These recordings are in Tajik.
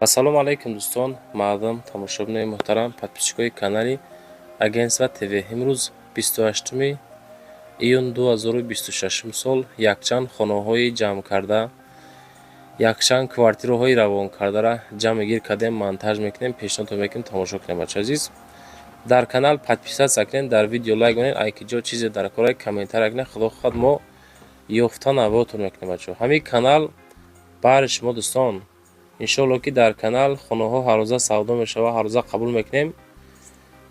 Ассалому алайкум, дӯстон, мардум, тамошобинони муҳтарам, подписчикои канали Агентство ТВ. Имрӯз 28 июн 2026 сол якчанд хонаҳои ҷамъкарда, якчанд квартираҳои равонкардара ҷамъгир кардем, монтаж мекунем, пешниҳодтон мекунем, тамошо кунем, бачаи азиз. Дар канал подписаться кунед, дар видео лайк кунед, ай ки ҷо чизе дар кора комментария кунед, худо хоҳад, мо ёфта навотон мекунем, бачаҳо. Ҳамин канал баҳри шумо, дӯстон. Иншоалло, ки дар канал хонаҳо ҳаррӯза савдо мешавад, ҳаррӯза қабул мекунем.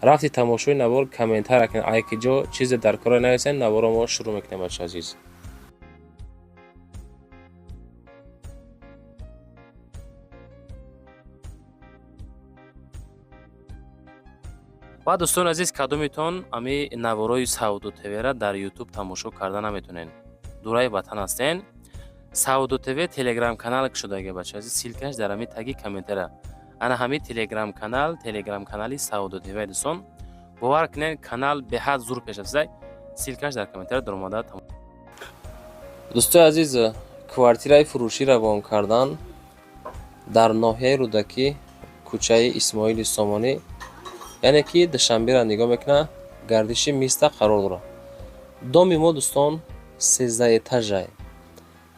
Рафти тамошои навор комментария кунед, ай ки ҷо чизе дар кора нависед, наворо мо шурӯъ мекунем, бачаи азиз. Ва дӯстони азиз, кадомитон ами наворои Савдо ТВра дар Ютуб тамошо карда наметонед, дураи ватан ҳастен, Савдо ТВ телеграм канал кушодаги, бачаи азиз, ссылкаш дар ҳами таги комментария. Ана ҳами телеграм канал, телеграм канали Савдо ТВ. Дӯстон, бовар кунед, канал беҳад зур пеш рафта, ссылкаш дар комментария даромада. Дӯстои азиз, квартираи фурӯшӣ равон кардан дар ноҳияи Рӯдакӣ, кӯчаи Исмоили Сомонӣ, яъне ки Душанберо нигоҳ мекунад, гардиши миста қарор дорад. Доми мо, дӯстон, 13 этажай.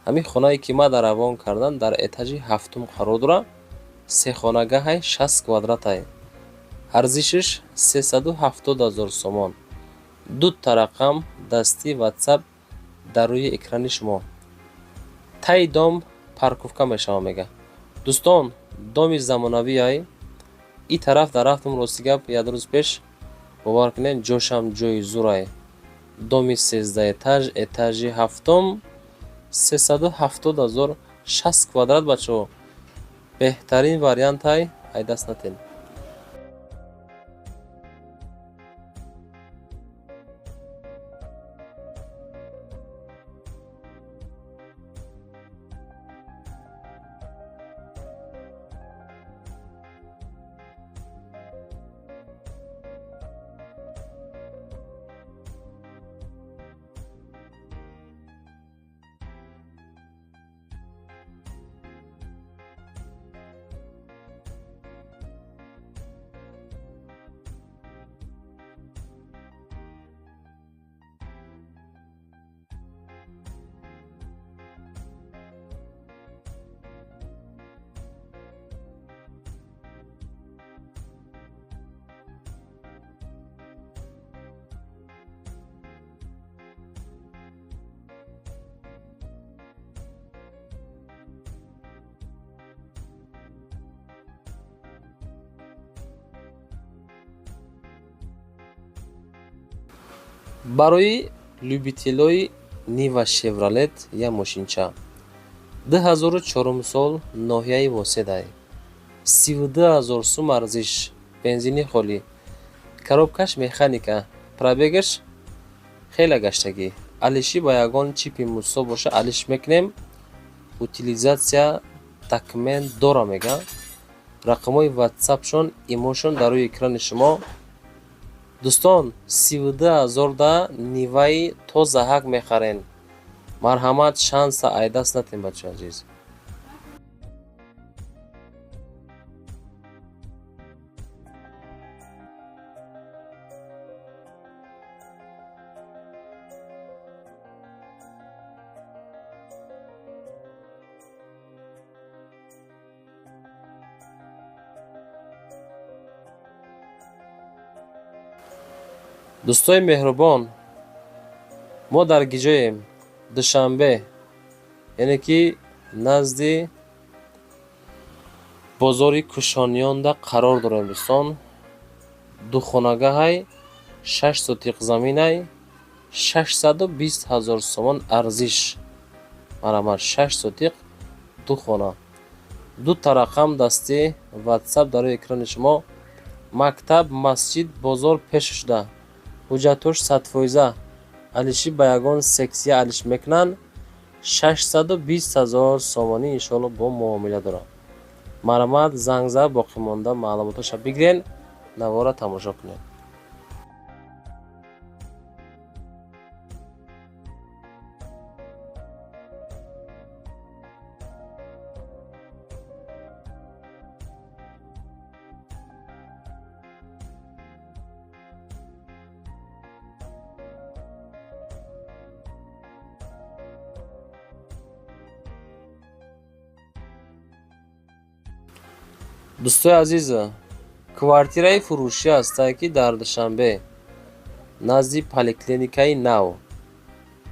Ҳамин хонае ки ма дар равон кардан, дар этажи ҳафтум қарор дорад. Сехонагаҳай, 60 квадратай, арзишаш 370 000 сомон. Дута рақам дастӣ Ватсап дар рӯи экрани шумо. Таи дом парковка мешавад, мега. Дӯстон, доми замонавиай. И тараф дар рафтум, рости гап, як рӯз пеш, бовар кунед, ҷошам ҷои зурай. Доми 13 этаж, этажи ҳафтум, 370 000, 60 квадрат, бачаҳо, беҳтарин вариантай, ай даст натен. Барои любителои Нива Шевролет як мошинча, 2004 сол, ноҳияи Воседай, 32 000 сум арзиш, бензини холӣ, коробкаш механика, пробегаш хеле гаштагӣ, алишӣ ба ягон чипи мусо боша, алиш мекунем, утилизация документ дора, мега. Рақамҳои ватсапшон, имошон дар рӯи экрани шумо. Дӯстон, 32 000 да Ниваи тозаҳак мехарен. Марҳамат, шанса айдаст натен, бачаи азиз. Дӯстои меҳрубон, мо дар гиҷоем? Душанбе, яъне ки назди бозори Кушониёнда қарор дорем, дӯстон. Духонагаҳай, 6 сотиқ заминай, 620 000 сомон арзиш. Марҳамат, 6 сотиқ, ду хона. Дута рақам дастӣ Ватсап дар рӯи экрани шумо. Мактаб, масҷид, бозор пеш шуда, ҳуҷҷатҳош 100%, алишӣ ба ягон сексия алиш мекунанд. 620 000 сомонӣ, иншоалло, бо муомила дорад. Марҳамат, занг зад, боқимонда маълумотоша бигирен, навора тамошо кунед. Дӯстои азиз, квартираи фурӯшӣ ҳастае, ки дар Душанбе назди поликлиникаи нав,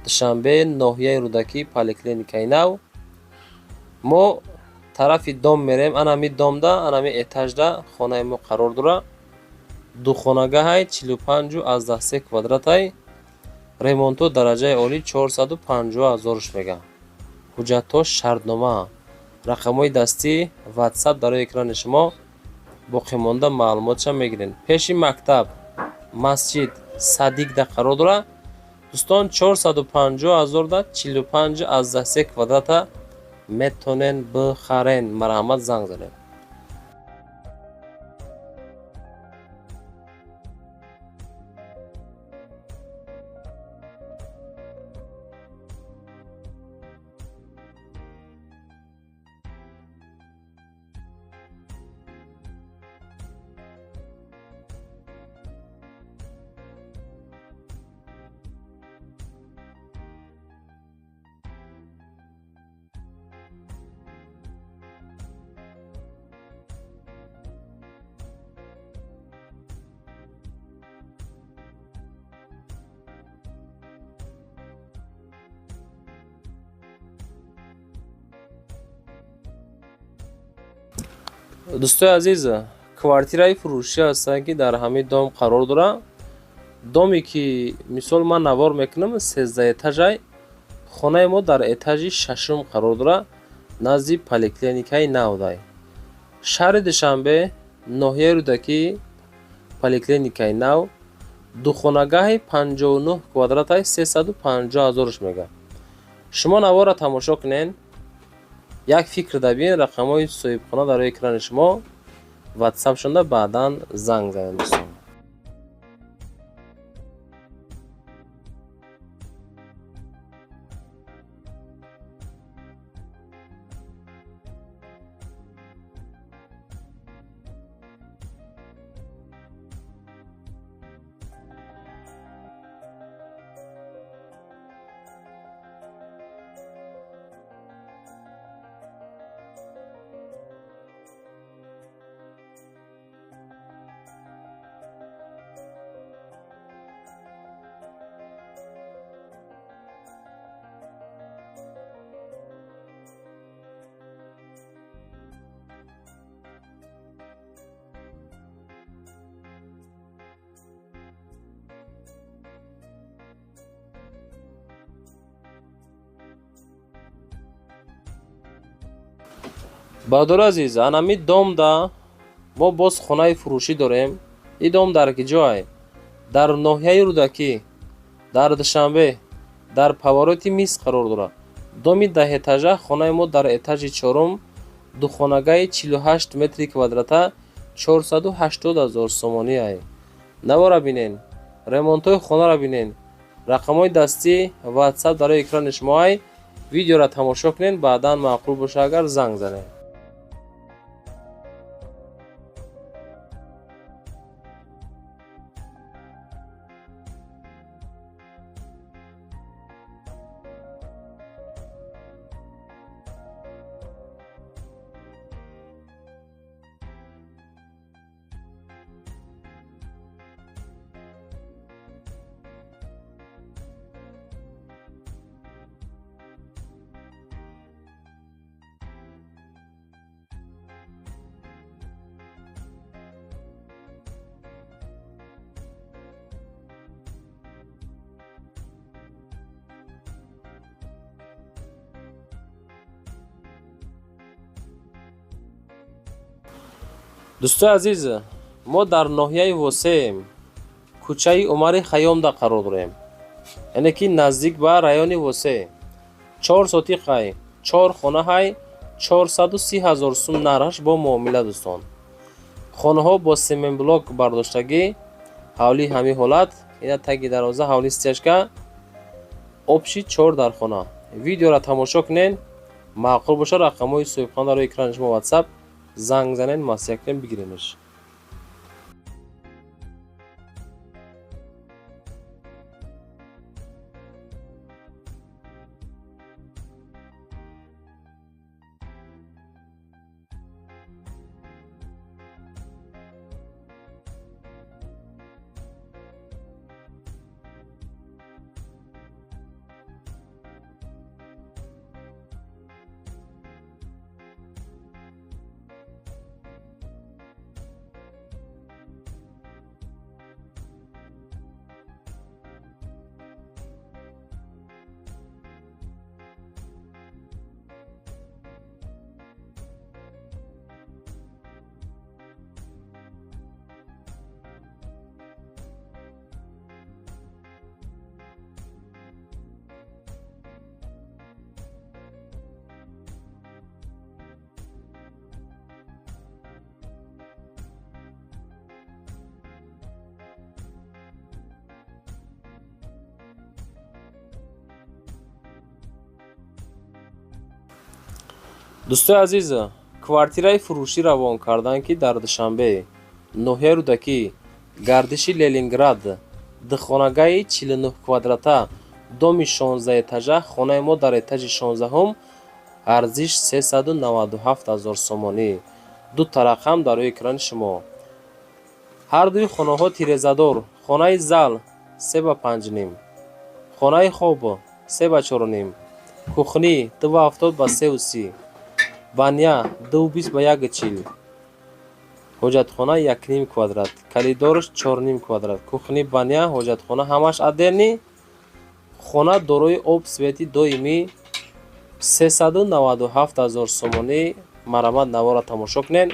Душанбе, ноҳияи Рӯдакӣ, поликлиникаи нав. Мо тарафи дом мерем, анами домда, анами этажда хонаи мо қарор дорад. Духонагаҳай, 45,3 квадратай, ремонтҳо дараҷаи олӣ, 450 ҳазорш мега. Ҳуҷҷатҳо шартнома, рақамҳои дастӣ, ватсап дар рӯи экрани шумо, боқимонда маълумотша мегиред. Пеши мактаб, масҷид Садиқда қарор дорад. Дӯстон, 450 ҳазорда 45,3 квадрата метонен бихарен. Марҳамат, занг занед. Дӯстои азиз, квартираи фурӯшӣ ҳастанд, ки дар ҳамин дом қарор дорад. Доме ки мисол ман навор мекунам, 13 этажай, хонаи мо дар этажи шашум қарор дорад, назди поликлиникаи навдай. Шаҳри Душанбе, ноҳияи Рӯдакӣ, поликлиникаи нав, духонагаҳи 59 квадратай, 350 ҳазорш мега. Шумо наворро тамошо кунед, як фикр дабин, рақамҳои соҳибхона дар рӯи экрани шумо, ватсапшонда баъдан занг занед, дӯстон. Бародари азиз, анами домда мо боз хонаи фурӯшӣ дорем. Ин дом дар ки ҷой? Дар ноҳияи Рӯдакӣ, дар Душанбе, дар повороти Мис қарор дорад. Доми даҳэтажа, хонаи мо дар этажи чорум, духонагаи 48 метри квадрата, 480 ҳазор сомонӣ ай. Навора бинен, ремонтҳои хонаро бинен, рақамҳои дастӣ, ватсап дар рӯи экрани шумо ай. Видеоро тамошо кунед, баъдан маъқул боша агар занг занед. Дӯстои азиз, мо дар ноҳияи Восеем, кӯчаи Умари Хайёмда қарор дорем, яъне ки наздик ба райони Восе. 4 сотиқай, 4 хонаҳай, 430 ҳазор сум нархаш бо муомила, дӯстон. Хонаҳо бо семенблок бардоштагӣ, ҳавлии ҳамин ҳолат, ина таги дарвоза ҳавли стяжка, общий 4 дар хона. Видеоро тамошо кунед, маъқул боша рақамҳои соҳибхона дар рӯи экрани шумо, ватсап, занг занед, маслиҳат кунед, бигиренаш. Дӯстои азиз, квартираи фурӯшӣ равон карданд, ки дар Душанбе, ноҳияи Рӯдакӣ, гардиши Ленинград, духонагаи 49 квадрата, доми 16 этажа, хонаи мо дар этажи 16-ум, арзиш 397 ҳазор сомонӣ. Дута рақам дар рӯи экрани шумо. Ҳардуи хонаҳо тирезадор. Хонаи зал 3 ба 5,5, хонаи хоб 3 ба 4,5, кухни 2,70 ба 3,30, баня 2,20 ба 1,40, ҳоҷатхона 1,5 квадрат, коридорш 4,5 квадрат. Кухни, баня, ҳоҷатхона ҳамаш отдельный. Хона дорои об, свети доимӣ, 397 ҳазор сомонӣ. Марҳамат, навора тамошо кунед,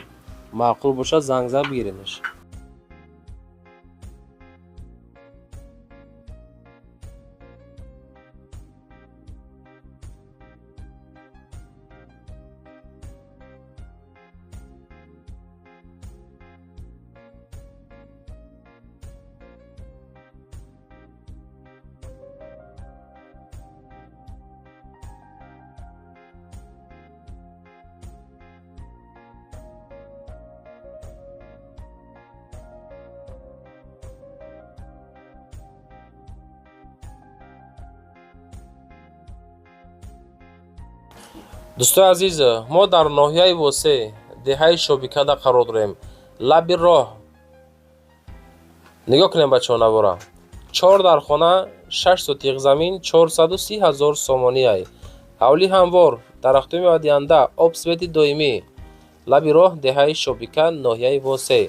маъқул бошад, занг зад бигиренаш. Дӯстои азиз, мо дар ноҳияи Восе, деҳаи Шобикада қарор дорем, лаби роҳ. Нигоҳ кунем, бачаҳо, навора. Чор дар хона, 6 сотиқ замин, 430 ҳазор сомониай. Ҳавли ҳамвор, дарахтои мевадиҳанда, об, свети доимӣ, лаби роҳ, деҳаи Шобика, ноҳияи Восе.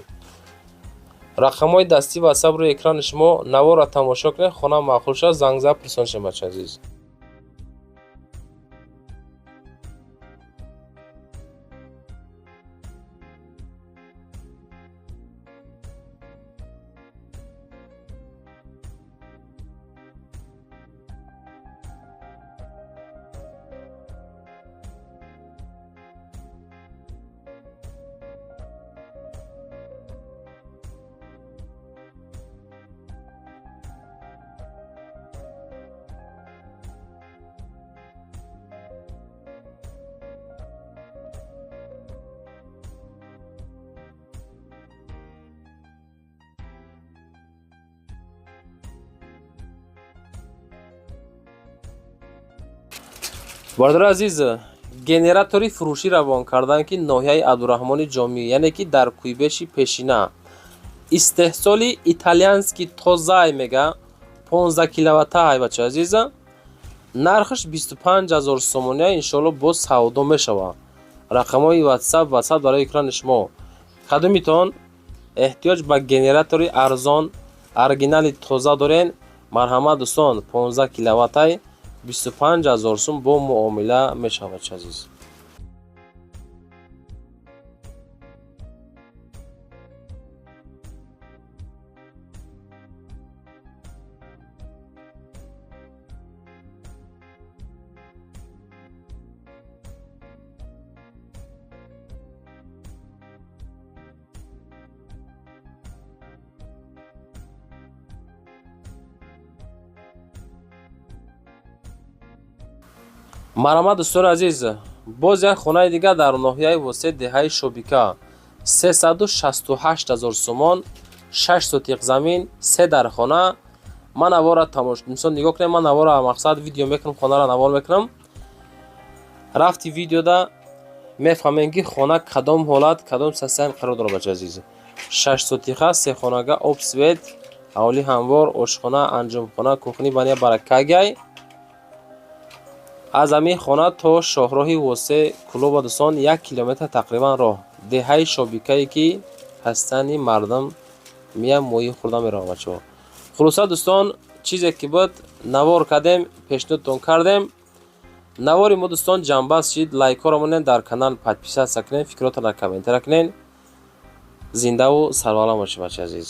Рақамҳои дастӣ ватсап рӯи экрани шумо. Наворро тамошо кунед, хона маъқул шавад, занг зад пурсон шавед, бачаи азиз. Бародари азиз, генератори фурӯшӣ равон карданд, ки ноҳияи Абдураҳмони Ҷомӣ, яъне ки дар Куйбеши пешина, истеҳсоли итальянский, тозаай мега, 15 киловатта ай, бачаи азиза. Нархаш 25 ҳазор сомония, иншоалло боз савдо мешавад. Рақамҳои ватсап барои экрани шумо. Кадомитон эҳтиёҷ ба генератори арзон, оригинали тоза дорен, марҳамат, дӯстон, 15 киловаттай, 25 ҳазор сум, бо муомила мешавад, бачаи азиз. Марҳамат, дӯстони азиз, боз як хонаи дигар дар ноҳияи Восе, деҳаи Шобика, 368 ҳазор сомон, 6 сотиқ замин, се дар хона. Ман навора тамош, мисол, нигоҳ кунем, ман навора мақсад видео мекунам, хонаро навор мекунам. Рафти видеода мефаҳмем, ки хона кадом ҳолат, кадом состояние қарор дорад, бачаи азиз. 6 сотиха, се хонага, об, свет, ҳавли ҳамвор, ошхона, анҷомхона, кухни, баня баракагай. Аз ҳамин хона то шоҳроҳи Восе Кулоба, дӯстон, 1 километр тақрибан роҳ. Деҳаи Шобикае, ки ҳастани мардум мия моҳӣ хӯрда мераванд, бачаҳо. Хулоса, дӯстон, чизе ки буд, навор кардем, пешниҳодтон кардем. Навори мо, дӯстон, ҷамъбаст шид. Лайкҳоро монед, дар канал подписаться кунед, фикротонро комментария кунед. Зиндаву сарбаланд бошед, бачаи азиз.